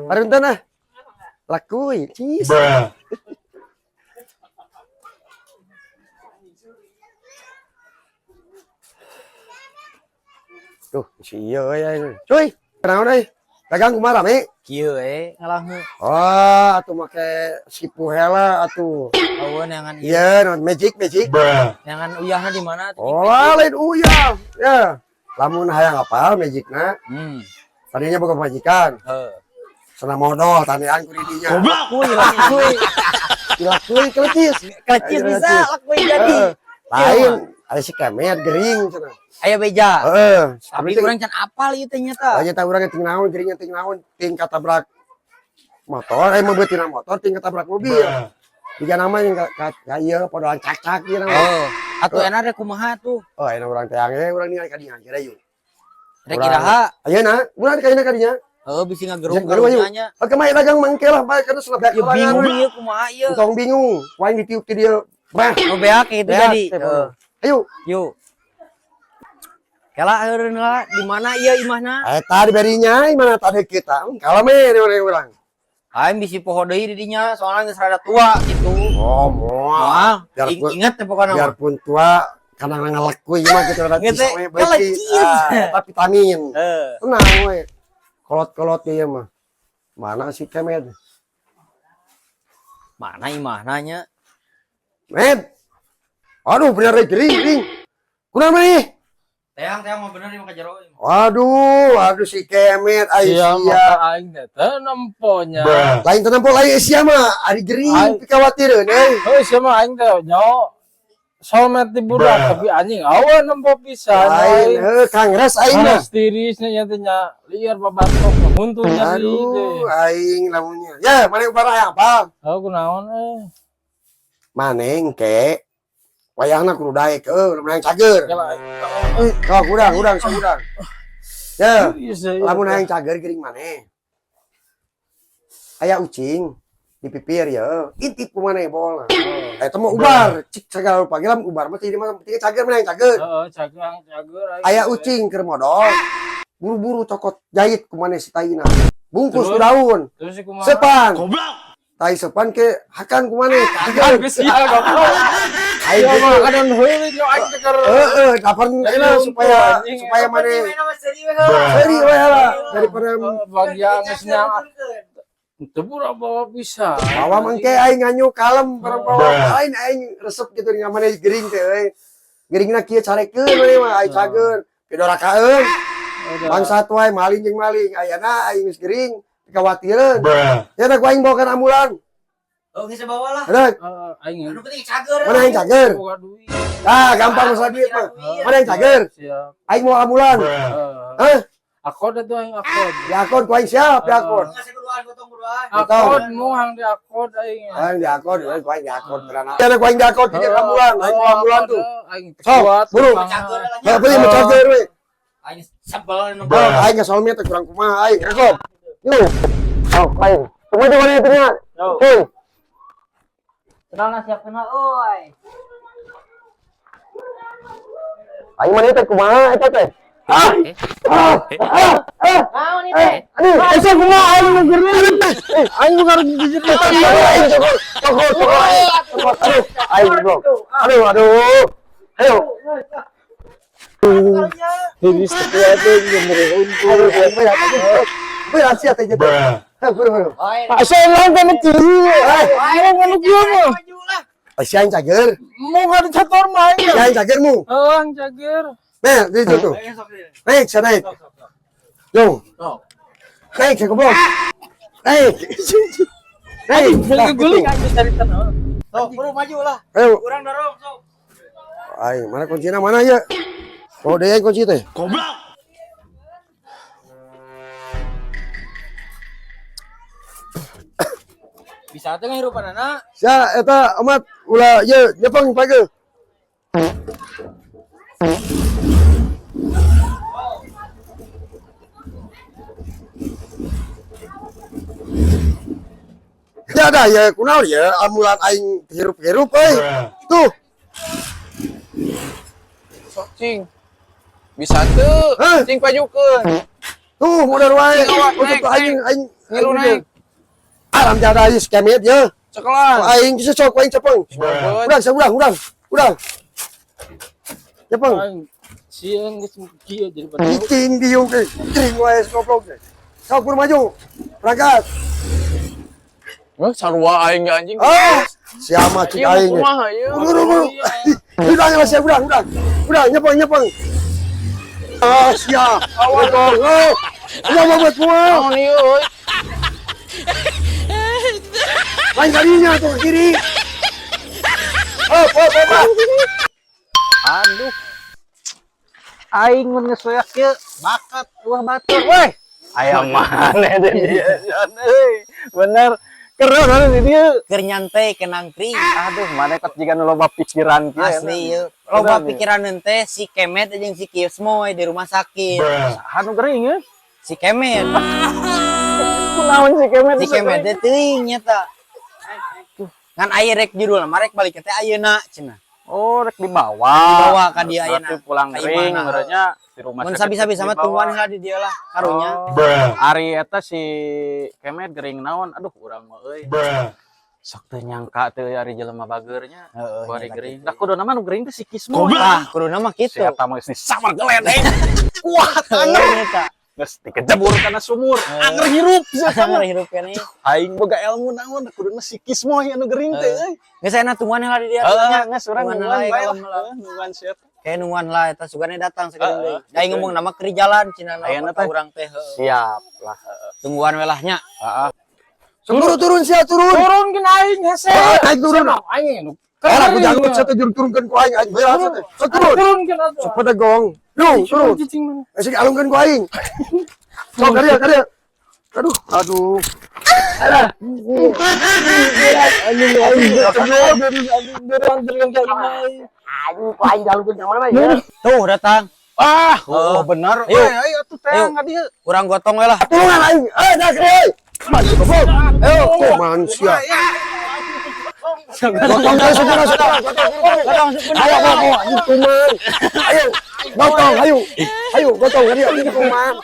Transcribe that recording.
Paruntan ah. Lakuy, cheese. Tuh, si iya euy aing. Cuy, kunaon euy? Dagang kumaha rame? Kieu we ngalahnya. Oh, atuh make sipu hela atuh. Aweun neangan ieu. Iya, non magic magic. Neangan uyahna di mana tuh? Oh, lain uyah. Ya. Lamun hayang apal magicna, tadinya boga pamajikan. Heuh. Senang modal tanian ku didinya. Goblok kuy, kuy. Dilakuin kelecis. Kelecis bisa lakuin jadi. Heeh. Lain, ada si kemet gering cenah. Aya beja. Heeh. Tapi urang can apal ieu teh nyata. Banyak tahu urang ting naon geringnya ting naon ting katabrak motor, eh mau tina motor ting katabrak mobil. Tiga nama yang ka ieu podoan cak-cak ieu nama. Oh, atuh enak rek kumaha tuh? Oh, enak urang teh ange urang ningali ka dinya kira yuk. Rek iraha. Ayeuna, urang ka ka dinya. Heuh, bisi ngagerung Gerung ayo. nya. Oh, kemarin dagang mangke lah, bae kana selebek Ya bingung ieu kumaha ieu. Entong bingung, waing ditiup ti dieu. Bah, Oh, beak itu beak, jadi. teh, Heuh. Ayo, Yuk. Kela heureun lah di mana ieu imahna? eta diberinya mana tadi kita. Kalem we urang. Aing bisi poho deui di dinya soalnya geus rada tua gitu. Oh, moal. Moal, Biarpun inget teh pokona mah. biarpun tua kadang ngelekui mah gitu rada Inget teh, cisok we beuki. ngelecis. Ah, eta vitamin. Heeh. Tenang we. Kolot-kolot ieu mah. Mana si Kemed? Mana imahna nya? Med. Aduh, bener we gering, gering. Kunaon maneh? Teang-teang mah bener ieu mah ka jero. Aduh, aduh si Kemet, ai Sia sia. maka aing teh teu nemponya. Lain tenang lain sia mah, ari gering pikawatireun euy. Heuh sia mah aing teh nyo somet di budak tapi anjing awan nempo pisan Lain aing. heuh kangres aing mah. Panas tirisnya nya teh nya liar babatok huntu nyeri teh. Aduh, aing lamunnya. Ya, maneh ubar hayang apa? Heuh kunaon eh. Maneh engke wayahna kudu daek heuh, lamun hayang cager. Kela Sok urang, urang, sok urang. Ya, ieu sih. lamun hayang cager gering maneh. Aya ucing di pipir ya, intip ku maneh bolna. Eta mah ubar, cik segala rupa ge lamun ubar mah teu mah penting cager maneh hayang cager. Heeh, cager cager aing. Aya ucing keur modol, buru-buru cokot jahit ku maneh si taina. Bungkus ku Terus? daun, Terus si kumaha? sepan. Tai sepan ke hakan ku maneh cager. Geus sia goblok. Aing Sia gitu. mah kadang heueuh nyo aing teh keur Heeh, kapan Lain supaya anjing. supaya maneh seri we lah daripada bagian geus nya teu pura bawa pisan. bawa mangke aing nganyu kalem bareng bawa lain aing resep gitu dengan maneh gering teh euy. Geringna kieu carekeun maneh mah aing cager. Pidorakaeun bangsat wae maling jeung maling. Ayana aing geus gering kekhawatiran. Ya da ku aing bawakan ambulan. Oh, geus bawa lah. Rek, Heeh, aing Anu penting cager. mana yang cager? boga duit. Ah, gampang masalah duit mah. Mana yang cager? Siap. Aing mau ambulan. Heeh. Hah? Akod atuh aing akod. Diakon ku aing siap diakon. Geus buruan gotong buruan. Akod muhang di akod aing. Aing diakon, aing ku aing diakon terana. Ya da ku aing diakon di ambulan, aing mau ambulan tuh. Aing teu Sok, kuat. buru. Cager lah nya. Heh, beli mau cager we. Aing sebel nu. Oh, aing geus solmet teh kurang kumaha aing. Rekop. Yuk. Oh, aing. Tunggu di mana itu nya? Hei, Kenal lah siap kenal euy. aing mana teh kumaha eta teh? Ah! Ah! Ah! Ah! Naon ieu teh? Aduh, asa kumaha aing nu gering. Aing bukan jujur Aing cokot, cokot, cokot. Aduh, aing goblok. Aduh, aduh. Ayo. Tiris teu kuat teh nyeri untu. Aduh, aing berat. Berat sia teh jeung. Heh, buru, buru. Asa urang kana kieu. Aing kana kieu mah. Maju lah. Si aing cager. Mau ngadu catur mah aing. Si aing cagermu. Heeh, cager. Nah, di situ tuh. Aing sok sini. Naik, saya naik. Yo. Sok. Naik, saya goblok. Naik. Naik. Saya guling aing cari tanah. Sok, buru maju lah. Ayo. Urang dorong sok. Aing, mana kuncinya mana ya? Oh, dia yang kunci teh. Goblok. Bisa teh ngahirupan anak. Sia eta amat ulah ye nyepeng page. Ya, Jadah ya kunaon ya ambulan aing hirup-hirup euy. Tuh. Sok cing. Bisa tuh. Hah? Cing pajukeun. Tuh modar wae. Cing, awak, Untuk naik, aing aing Ngilu naik. Alam jadah ieu si Kemet ye. Cekelan. Aing geus sok aing cepeng. Beut. Urang urang urang. Urang. Cepeng. Aing sieun geus kieu jadi pada. Cicing dieu ge. Cing wae goblok ge. Sok buru maju. Berangkat. Wah, sarua aing ge anjing. Ah, siapa cik Ieu aing. ge. kumaha ieu? Buru buru. Udah ya siap udah udah. Udah nyepeng nyepeng. Ah, siap. Awas. Oh. Udah mau buat semua. Naon ieu euy? Lain kalinya tuh ke kiri. Up, up, up, up. Aduh. Aing mun geus soyak kieu bakat uah batur weh. Aya maneh di dieu euy. Bener. Keren mana di dieu. Keur nyantai ke nangkring. Aduh, maneh kot jiga nu loba pikiran kieu. Asli ieu. Loba pikiran teh si Kemet jeung si Kismoy di rumah sakit. Saha nu gering ye? Si Kemet. Kunaon si Kemet? Si Kemet teh teuing nyata. Ngan aya rek judul mah rek balik teh ayeuna cenah. Oh, rek dibawa. Dibawa ka dieu ayeuna. Berarti pulang Ka gering imahna. merenya di rumah Mun sakit sabisa-bisa mah dibawa. tungguan heula di dieu lah karunya. Oh. Ari eta si Kemet gering naon? Aduh, urang mah euy. Sok teu nyangka teu ari jelema bageurnya. Heeh, Bari nyata gering. kitu. Nah, kuduna mah nu gering teh si Kismo. Ah, kuduna mah Si kitu. eta mah geus disamar geledek. Kuat Heeh, anger. nyata. Geus dikejebur kana sumur. Anger hirup si eta mah. Anger hirup keneh. Aing boga ilmu naon kuduna si Kismo anu gering teh euy. Geus ayeuna tungguan heula di dieu Heeh, nya. geus urang Tungguan nungguan heula bae lah. kalem heula. Heeh, nungguan si eta. Kayak nungguan lah eta sugane datang sekarang Heeh, deui. Da aing ngomong nama keur jalan cenah Ayeuna ka teh. urang teh heuh. Siap lah. Tungguan we lah nya. Heeh. Turun turun sia turun. Turun kin aing hese. Ah, naik turun. Aing nu. Era ku jago sia teh turunkeun ku aing aing bela sia teh. Sok turun. Turun kin atuh. Sok pada gong. Dung, turun. Cicing mana? Eh, sing alungkeun ku aing. Sok karya karya. Aduh, aduh. Alah. Anjing aing anjing ka imah aing. Aing ku aing dialungkeun ka mana ya? Tuh datang. Ah, oh bener. Ayo. Euy, ayo atuh teh Ayo. ka dieu. Urang gotong we lah. Tulungan aing. Eh, dah euy. Maju goblok. Ayo, tuh manusia. Gotong ayo segera segera gotong. Gotong Ayo, ayo, ayo, anjing kuman. Ayo, gotong, ayo. Ayo, gotong, ayo, anjing kuman.